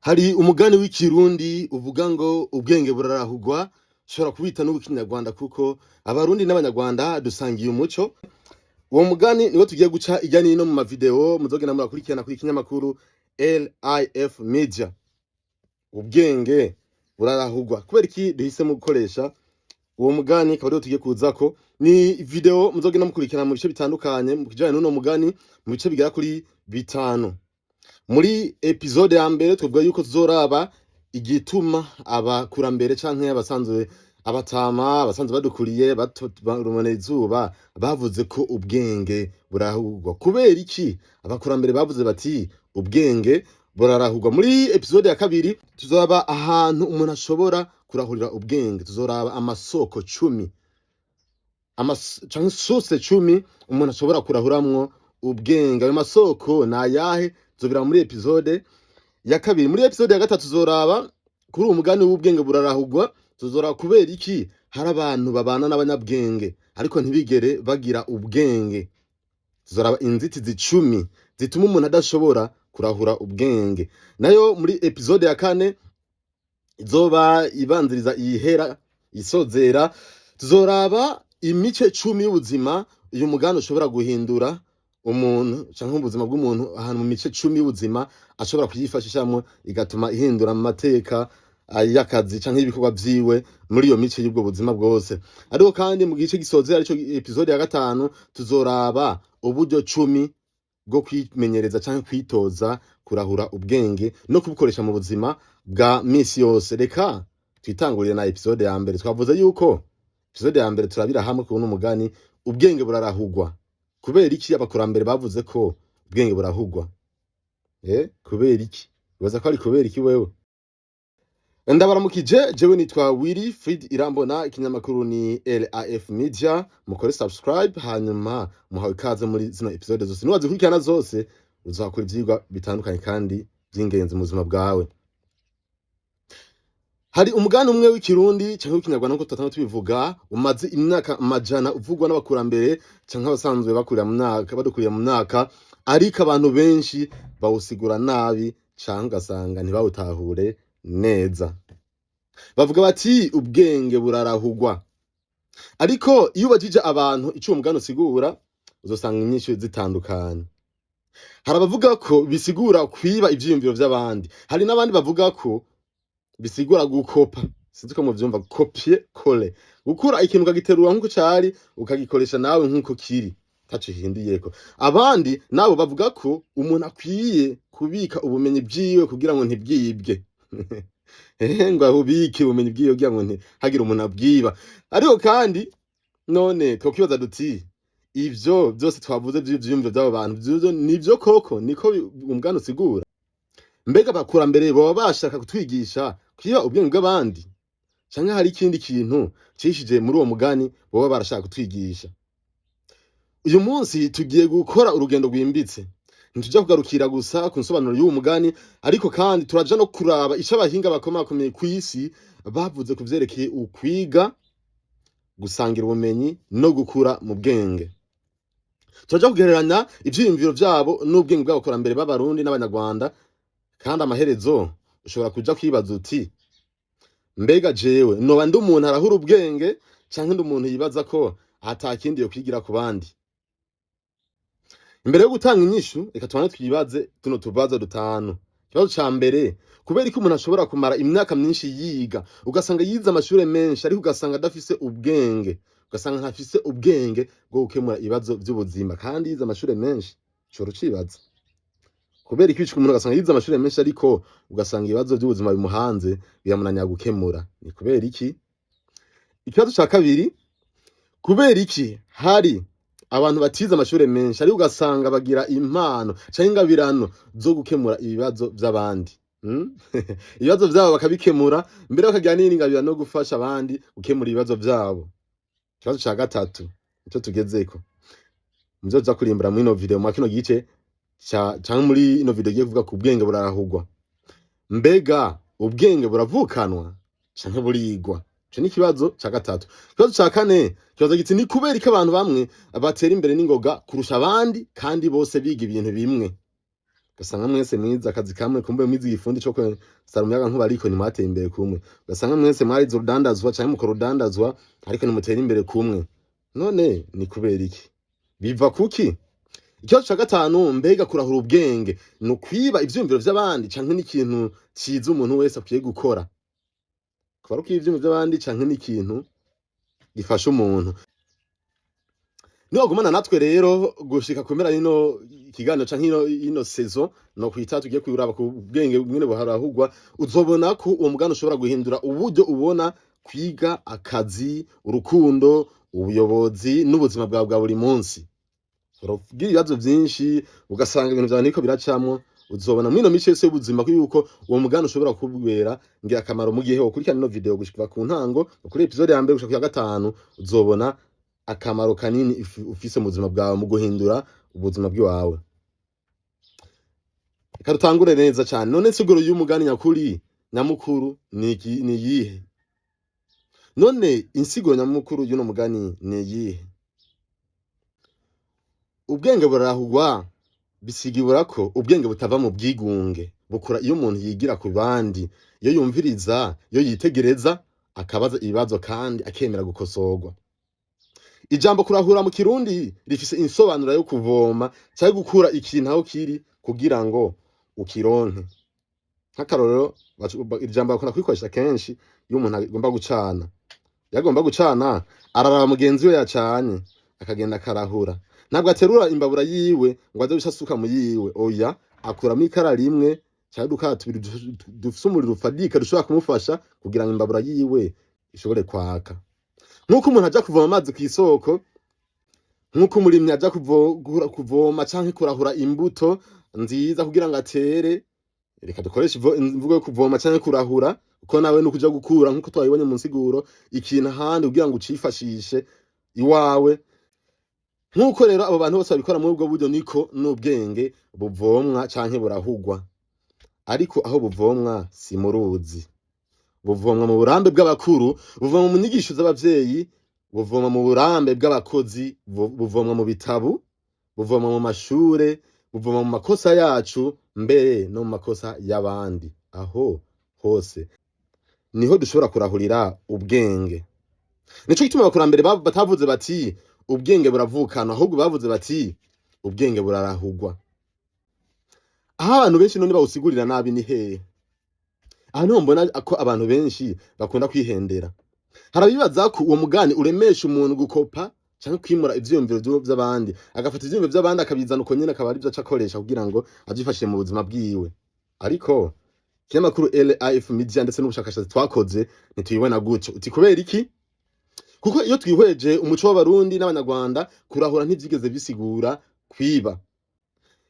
Hari umugani w'ikirundi uvuga ngo ubwenge burarahugwa, ushobora kuwita n'uw'ikinyarwanda kuko abarundi n'abanyarwanda dusangiye umuco. Uwo mugani niwo tugiye guca irya nino mu mavideo muzogenda murakurikirana kuri kinyamakuru LIF Media. Ubwenge burarahugwa. Kubera iki duhisemo gukoresha uwo mugani? Akaba ariwo tugiye kuzako. Ni video muzogenda mukurikirana mu bice bitandukanye mu kijanye n'uno mugani, mu bice bigera kuri bitanu. Muri episode ya mbere twavuga yuko tuzoraba igituma abakurambere canke abasanzwe abatama, abasanzwe badukuriye barumona izuba, bavuze ko ubwenge burarahugwa. Kubera iki abakurambere bavuze bati ubwenge burarahugwa? Muri episode ya kabiri tuzoraba ahantu umuntu ashobora kurahurira ubwenge. Tuzoraba amasoko 10 canke source 10 umuntu ashobora kurahuramwo ubwenge. Ayo masoko ni ayahe? Tuzobiraba muri episode ya kabiri. Muri episode ya gatatu tuzoraba kuri uwo mugani w'ubwenge burarahugwa. Tuzoraba kubera iki hari abantu babana n'abanyabwenge ariko ntibigere bagira ubwenge. Tuzoraba inzitizi 10 zituma umuntu adashobora kurahura ubwenge. Nayo muri episode ya kane, izoba ibanziriza iyihera isozera, tuzoraba imice 10 y'ubuzima uyu mugani ushobora guhindura umuntu, canke ubuzima bw'umuntu, ahantu mu mice 10 y'ubuzima ashobora kuyifashishamwo igatuma ihindura amateka y'akazi canke y'ibikorwa vyiwe muri iyo mice y'ubwo buzima bwose. Ariko kandi mu gice gisozera, arico episode ya gatanu, tuzoraba uburyo 10 bwo kwimenyereza canke kwitoza kurahura ubwenge no kubukoresha mu buzima bwa misi yose. Reka twitangurire na episode ya mbere. Twavuze yuko episode ya mbere turabira hamwe kubona umugani ubwenge burarahugwa. Kubera iki abakurambere bavuze ko ubwenge burahugwa? Kubera iki? Wibaza ko ari kubera iki wewe? Ndabaramukije, jewe nitwa Willy Fried Irambona, ikinyamakuru ni LAF Media. Mukore subscribe, hanyuma muhawe ikaze muri zino episode zose. Niwazikurikirana zose uzakora ivyigwa bitandukanye kandi vy'ingenzi mu buzima bwawe. Hari umugani umwe w'ikirundi canke w'ikinyarwanda, nkuko tutatanga tubivuga, umaze imyaka amajana uvugwa n'abakurambere canke abasanzwe bakurira mu myaka, badukuriye mu myaka, ariko abantu benshi bawusigura nabi canke ugasanga ntibawutahure neza. Bavuga bati ubwenge burarahugwa, ariko iyo ubajije abantu ico uwo mugani usigura, uzosanga inyishu zitandukanye. Hari abavuga ko bisigura kwiba ivyiyumviro vy'abandi, hari n'abandi bavuga ko bisigura gukopa. Sinzi ko muvyumva, copier coller, gukura ikintu ukagiterura nk'uko cari, ukagikoresha nawe nk'uko kiri, taco hinduyeko. Abandi nabo bavuga ko umuntu akwiye kubika ubumenyi bwiwe kugira ngo ntibwibwe. Ehe, ngo ahubike ubumenyi bwiwe kugira ngo ntihagire umuntu abwiba. Ariko kandi none twokwibaza duti: ivyo vyose twavuze vy'ivyiyumviro vy'abo bantu vyo nivyo koko? Niko umugani usigura? Mbega abakurambere boba bashaka kutwigisha kwiba ubwenge bw'abandi, canke hari ikindi kintu cishije muri uwo mugani boba barashaka kutwigisha? Uyu munsi tugiye gukora urugendo rwimbitse. Ntituja kugarukira gusa ku nsobanuro y'uwo mugani, ariko kandi turaja no kuraba ico abahinga bakomakomeye kw'isi bavuze ku vyerekeye ukwiga, gusangira ubumenyi no gukura mu bwenge. Turaja kugereranya ivyiyumviro vyabo n'ubwenge bw'abakurambere b'abarundi n'abanyarwanda. Kandi amaherezo ushobora kuja kwibaza uti: mbega jewe noba ndi umuntu arahura ubwenge, canke ndi umuntu yibaza ko atakindi yo kwigira ku bandi? Imbere yo gutanga inyishu, reka tubanze twibaze tuno tubazo dutanu. Ikibazo ca mbere: kubera ko umuntu ashobora kumara imyaka myinshi yiga, ugasanga yize amashure menshi, ariko ugasanga adafise ubwenge, ugasanga ntafise ubwenge bwo gukemura ibibazo vy'ubuzima kandi yize amashure menshi? Ushobora ucibaza kubera iki bishika umuntu ugasanga yize amashure menshi, ariko ugasanga ibibazo vy'ubuzima bimuhanze biramunanira gukemura? Ni kubera iki? Ikibazo ca kabiri: kubera iki hari abantu batize amashure menshi, ariko ugasanga bagira impano canke ingabirano zo gukemura ibibazo vy'abandi? Ibibazo vyabo bakabikemura, mbere bakagira n'iyindi ngabirano yo gufasha abandi gukemura ibibazo vyabo. Ikibazo ca gatatu nico tugezeko muvyo tuza kurimbura muri ino video, mwa kino gice canke muri ino video igiye kuvuga ku bwenge burarahugwa. Mbega ubwenge buravukanwa canke burigwa? Ico ni ikibazo ca gatatu. Ikibazo ca kane kibazo giti: ni kubera iki abantu bamwe batera imbere n'ingoga kurusha abandi kandi bose biga ibintu bimwe? Ugasanga mwese mwize akazi kamwe, kumbe mwize igifundi co kwesara umuyaga nkuba, ariko ntimwateye imbere kumwe. Ugasanga mwese mwarize urudandazwa canke mukora urudandazwa, ariko ntimutera imbere kumwe. None ni kubera iki? Biva kuki? Ikibazo ca gatanu: mbega kurahura ubwenge ni ukwiba ivyiyumviro vy'abandi, canke ni ikintu ciza umuntu wese akwiye gukora? Kuba ari ukwiba ivyiyumviro vy'abandi, canke ni ikintu gifasha umuntu? Niwagumana natwe rero gushika ku mpera y'ino kiganiro canke ino saison no kwita tugiye kuraba ku bwenge mwene buharahurwa, uzobona ko uwo mugani ushobora guhindura uburyo ubona kwiga, akazi, urukundo, ubuyobozi n'ubuzima bwawe bwa buri munsi. Ugira ibibazo vyinshi, ugasanga ibintu vyawe ntiriko biracamwo, uzobona mwino mice yose y'ubuzima ko yuko uwo mugani ushobora kubera ngirakamaro mu gihe wokurikirana ino video gushika ku ntango, kuri episode ya mbere gushika ku ya gatanu. Uzobona akamaro kanini ufise mu buzima bwawe, mu guhindura ubuzima bw'iwawe. Reka dutangure neza cane. None insiguro y'umugani nyakuri nyamukuru ni iyihe? None insiguro nyamukuru y'uno mugani ni iyihe? Ubwenge burarahurwa bisigura ko ubwenge butava mu bwigunge. Bukura iyo umuntu yigira ku bandi, iyo yumviriza, iyo yitegereza, akabaza ibibazo kandi akemera gukosorwa. Ijambo kurahura mu Kirundi rifise insobanuro yo kuvoma canke gukura ikintu aho kiri kugira ngo ukironke. Nk'akarorero, iri jambo bakunda kurikoresha kenshi iyo umuntu agomba gucana. Iyo agomba gucana, araraba mugenzi we yacanye, akagenda akarahura. Ntabwo aterura imbabura yiwe ngo aze guca asuka mu yiwe. Oya, akuramwo ikara rimwe canke udukara tubiri dufise umuriro ufadika, dushobora kumufasha kugira ngo imbabura yiwe ishobore kwaka. Nk'uko umuntu aja kuvoma amazi kw'isoko, nk'uko umurimyi aja kuvoma canke kurahura imbuto nziza kugira ngo atere. Reka dukoreshe imvugo yo kuvoma canke kurahura, kuko nawe nukuja gukura, nk'uko twabibonye mu nsiguro, ikintu ahandi kugira ngo ucifashishe iwawe. Nk'uko rero abo bantu bose babikora muri ubwo buryo, niko n'ubwenge buvomwa canke burahugwa. Ariko aho buvomwa si mu ruzi. Buvomwa mu burambe bw'abakuru, buvomwa mu nyigisho z'abavyeyi, buvomwa mu burambe bw'abakozi, buvomwa mu bitabo, buvomwa mu mashure, buvomwa mu makosa yacu, mbere no mu makosa y'abandi. Aho hose niho dushobora kurahurira ubwenge. Nico gituma abakurambere batavuze bati "ubwenge buravukana", ahubwo bavuze bati "ubwenge burarahugwa". Aho abantu benshi none bawusigurira nabi ni hehe? Aha niho mbona ko abantu benshi bakunda kwihendera. Harabibaza ko uwo mugani uremesha umuntu gukopa canke kwimura ivyiyumviro vy'abandi, agafata ivyiyumviro vy'abandi akabizana uko nyene, akaba arivyo aca akoresha kugira ngo avyifashishe mu buzima bwiwe. Ariko ikinyamakuru LIF Media ndetse n'ubushakashatsi twakoze ntitubibona gutyo. Uti kubera iki? Kuko iyo twihweje umuco w'Abarundi n'Abanyarwanda, kurahura ntivyigeze bisigura kwiba.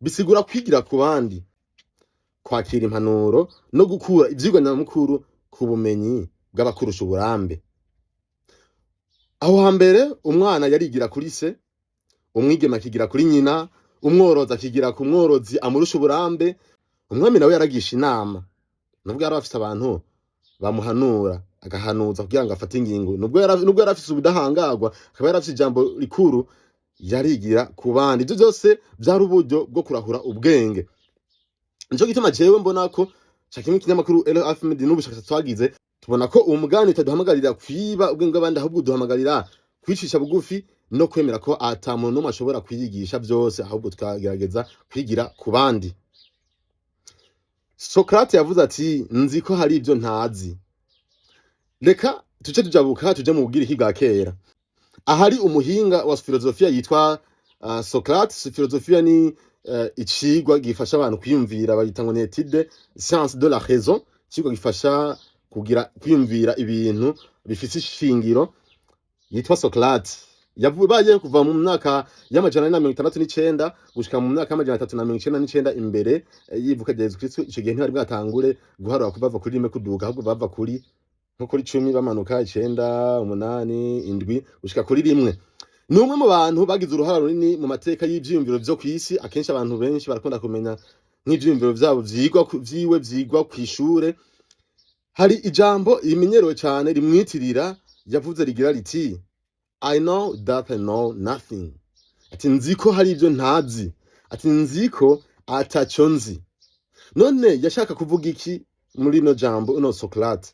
Bisigura kwigira ku bandi, kwakira impanuro no gukura ivyigwa nyamukuru ku bumenyi bw'abakurusha uburambe. Aho hambere umwana yarigira kuri se, umwigeme akigira kuri nyina, umworozi akigira ku mworozi amurusha uburambe, umwami nawe yaragisha inama. Nubwo yari afise abantu bamuhanura, agahanuza kugira ngo afate ingingo, nubwo yari afise ubudahangarwa, akaba yari afise ijambo rikuru, yarigira ku bandi. Ivyo vyose vyari uburyo bwo kurahura ubwenge. Nico gituma jewe mbona ko ca kimwe ikinyamakuru LFMD n'ubushakashatsi twagize, tubona ko uwo mugani utaduhamagarira kwiba ubwenge bw'abandi, ahubwo uduhamagarira kwicisha bugufi no kwemera ko ata muntu n'umwe ashobora kwiyigisha vyose, ahubwo tukagerageza kwigira ku bandi. Socrate yavuze ati "Nzi ko hari ibyo ntazi". Reka tuce tujabuka tuje mu Bugiriki bwa kera, ahari umuhinga wa filozofiya yitwa Socrate. Filozofiya ni icigwa gifasha abantu kwiyumvira, bayita ngo ni étude, science de la raison, icigwa gifasha kugira kwiyumvira ibintu bifise ishingiro. Yitwa Socrate, yabaye kuva mu myaka y'469 gushika mu myaka y'399 imbere y'ivuka rya Yezu Kristo. Ico gihe ntibari bwatangure guharura ko bava kuri rimwe kuduga, ahubwo bava kuri nko kuri 10 bamanuka, icenda, umunani, indwi, gushika kuri rimwe. Ni umwe mu bantu bagize uruhara runini mu mateka y'ivyiyumviro vyo kw'isi. Akenshi abantu benshi barakunda kumenya nk'ivyiyumviro vyabo vyigwa vyiwe vyigwa kw'ishure. Hari ijambo rimenyerewe cane rimwitirira yavuze rigira riti "I know that I know nothing", ati "Nzi ko hari ivyo ntazi", ati "Nzi ko Ataco nzi. None yashaka kuvuga iki muri ino jambo uno Socrate?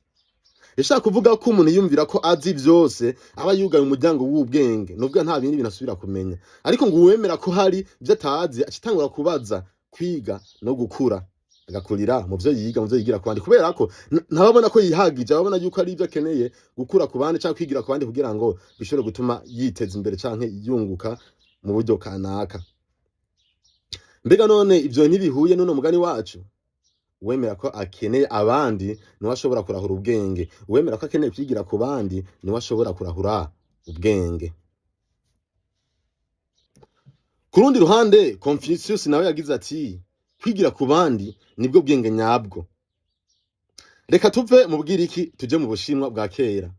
Yashaka kuvuga ko umuntu yumvira ko azi vyose aba yugaye umuryango w'ubwenge, nubwo nta bindi bintu asubira kumenya. Ariko ngo uwemera ko hari ivyo atazi acitangura kubaza, kwiga no gukura, agakurira mu vyo yiga, mu vyo yigira ku bandi, kubera ko ntababona ko yihagije, ababona yuko ari ivyo akeneye gukura ku bandi canke kwigira ku bandi kugira ngo bishobore gutuma yiteza imbere canke yunguka mu buryo kanaka. Mbega none ivyo ntibihuye n'uno mugani wacu? Uwemera ko akeneye abandi niwe ashobora kurahura ubwenge. Uwemera ko akeneye kwigira ku bandi niwe ashobora kurahura ubwenge. Ku rundi ruhande, Confucius nawe yagize ati: "Kwigira ku bandi nibwo bwenge nyabwo." Reka tuve mu Bugiriki tuje mu Bushinwa bwa kera.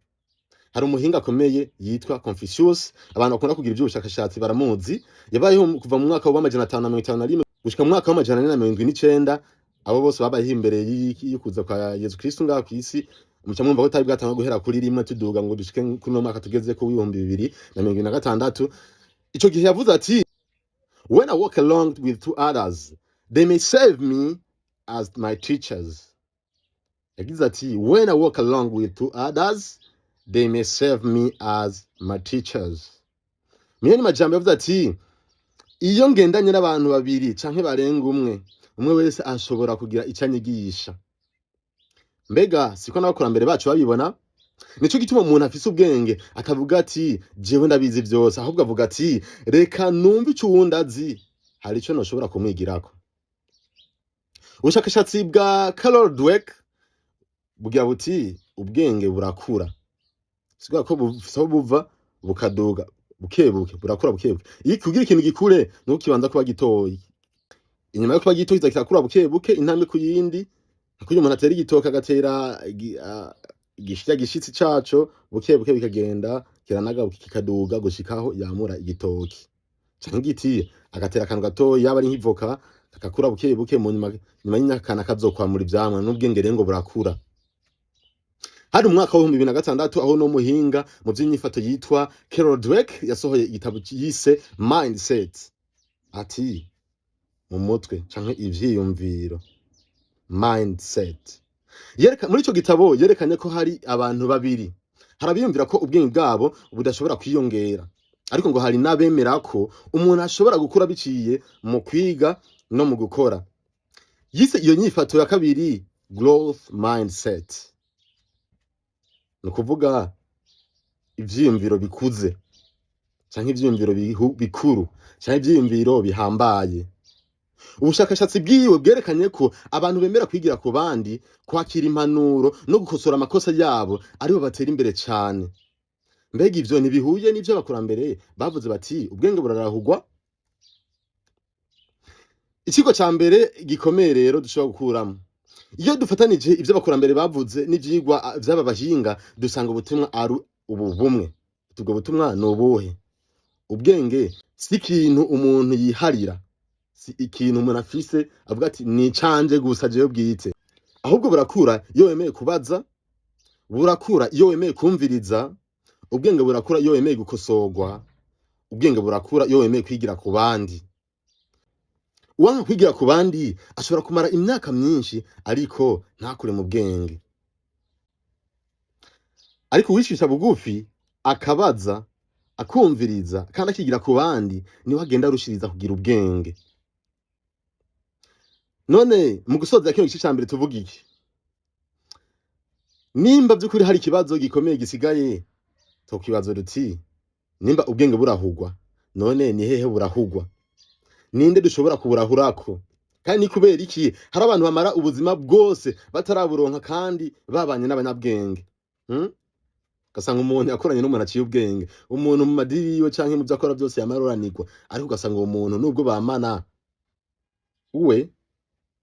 Hari umuhinga akomeye yitwa Confucius. Abantu bakunda kugira ivy'ubushakashatsi baramuzi. Yabayeho kuva mu mwaka wa 551 gushika mu mwaka wa 479. Abo bose babayeho imbere y'ukuza kwa Yezu Kristo ngaha kw'isi. Muca mwumva ko tutari bwatangwe guhera kuri rimwe tuduga ngo dushike kuri uno mwaka tugezeko w'2026. Ico gihe yavuze ati: "When I walk along with two others, they may serve me as my teachers." Yagize ati: "When I walk along with two others, they may serve me as my teachers." Mu yandi majambo yavuze ati: "Iyo ngendanye n'abantu babiri canke barenga umwe, umwe wese ashobora kugira ico anyigisha." Mbega siko n'abakurambere bacu babibona? Nico gituma umuntu afise ubwenge akavuga ati: "Jewe ndabizi vyose", ahubwo avuga ati: "Reka numve ico uwundi azi, hari ico noshobora kumwigirako." Ubushakashatsi bwa Carol Dweck bugira buti: "Ubwenge burakura." Sigura ko bufise aho buva bukaduga bukebuke, burakura bukebuke. Iyo kugira ikintu gikure nuko kibanza kuba gitoyi. Inyuma yo kuba gito kiza kirakura bukebuke, intambwe ku yindi. Kugira umuntu atera igitoke, agatera igishya gishitsi caco bukebuke, bikagenda kiranaga, kikaduga gushikaho yamura igitoki. Canke igiti agatera akantu gatoyi, yaba ari nk'ivoka, kakakura bukebuke, mu nyuma nyuma y'imyaka kanaka kazokwamura ivyamwa. N'ubwenge rero ngo burakura. Hari umwaka wa 2006 aho no muhinga mu vy'inyifato yitwa Carol Dweck yasohoye igitabo yise Mindset, ati mu mutwe canke ivyiyumviro, mindset. Yereka muri ico gitabo yerekanye ko hari abantu babiri: hari abiyumvira ko ubwenge bwabo budashobora kwiyongera, ariko ngo hari n'abemera ko umuntu ashobora gukura biciye mu kwiga no mu gukora. Yise iyo nyifato ya kabiri growth mindset, ni ukuvuga ivyiyumviro bikuze canke ivyiyumviro bikuru canke ivyiyumviro bihambaye. Ubushakashatsi bwiwe bwerekanye ko abantu bemera kwigira ku bandi, kwakira impanuro no gukosora amakosa yabo aribo batera imbere cane. Mbega ivyo ntibihuye n'ivyo abakurambere bavuze bati: "Ubwenge burarahugwa"? Ikigo ca mbere gikomeye rero dushobora gukuramo iyo dufatanije ivyo abakurambere bavuze n'ivyigwa vy'aba bahinga, dusanga ubutumwa ari ubu bumwe. Ubwo butumwa ni ubuhe? Ubwenge si ikintu umuntu yiharira, si ikintu umuntu afise avuga ati: "Ni icanje gusa jewe bwite." Ahubwo burakura iyo wemeye kubaza, burakura iyo wemeye kumviriza, ubwenge burakura iyo wemeye gukosorwa, ubwenge burakura iyo wemeye kwigira ku bandi. Uwanka kwigira ku bandi ashobora kumara imyaka myinshi ariko ntakure mu bwenge. Ariko uwicisha bugufi, akabaza, akumviriza kandi akigira ku bandi, niwe agenda arushiriza kugira ubwenge. None mu gusoza kino gice ca mbere tuvuga iki? Nimba vy'ukuri hari ikibazo gikomeye gisigaye, tokwibaza duti: nimba ubwenge burahugwa, none ni hehe burahugwa? Ninde dushobora kuburahurako? Kandi ni kubera iki hari abantu bamara ubuzima bwose bataraburonka kandi babanye n'abanyabwenge? Ugasanga umuntu yakoranye n'umuntu aciye ubwenge, umuntu mu madiri yiwe canke mu vyo akora vyose yamaroranirwa, ariko ugasanga uwo muntu nubwo bamana uwe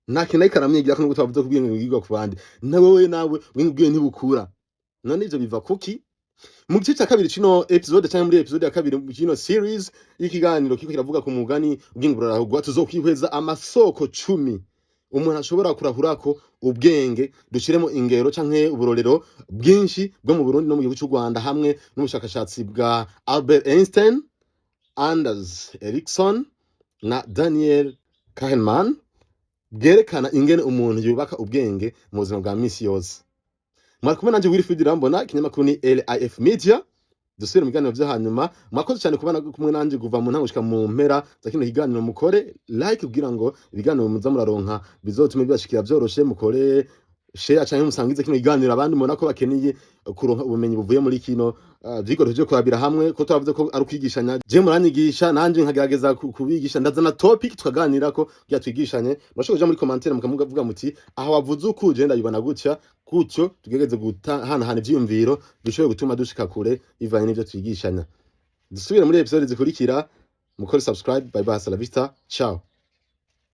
nta kintu ariko aramwigirako. Nubwo twavuze ko ubwenge bwigwa ku bandi, nawe ubwenge bwiwe ntibukura. None ivyo biva kuki? Mu gice ca kabiri cino episode, canke muri episode ya kabiri kino series y'ikiganiro kiriko kiravuga ku mugani "Ubwenge burarahugwa", tuzokwihweza amasoko 10 umuntu ashobora kurahurako ubwenge, dushiremo ingero canke uburorero bwinshi bwo mu Burundi no mu gihugu c'u Rwanda, hamwe n'ubushakashatsi bwa Albert Einstein, Anders Ericsson na Daniel Kahneman. bwerekana ingene umuntu yubaka ubwenge mu buzima bwa misi yose. Mwari kumwe nanje Wilfried Irambona, ikinyamakuru ni LIF Media. Dusubire mu biganiro vyo hanyuma. Mwakoze cyane kubana kumwe nanje kuva mu ntango gushika mu mpera za kino kiganiro. Mukore like kugira ngo ibiganiro muza muraronka bizotume bibashikira vyoroshe. Mukore share canke musangize kino kiganiro abandi mubona ko bakeneye kuronka ubumenyi buvuye muri kino vyigoro vyo kurabira hamwe, ko twavuze ko ari ukwigishanya. Je muranyigisha, nanje nkagerageza kubigisha, ndazana topic tukaganirako kugira twigishanye. Murashobora kuja muri commentaire mukavuga muti: "Aho wavuze uku, je ndabibona gutya." Gutyo tugerageze guhanahana ivyiyumviro bishobore gutuma dushika kure bivanye n'ivyo twigishanya. Dusubire muri episode zikurikira. Mukore subscribe. Bye bye, hasta la vista, ciao.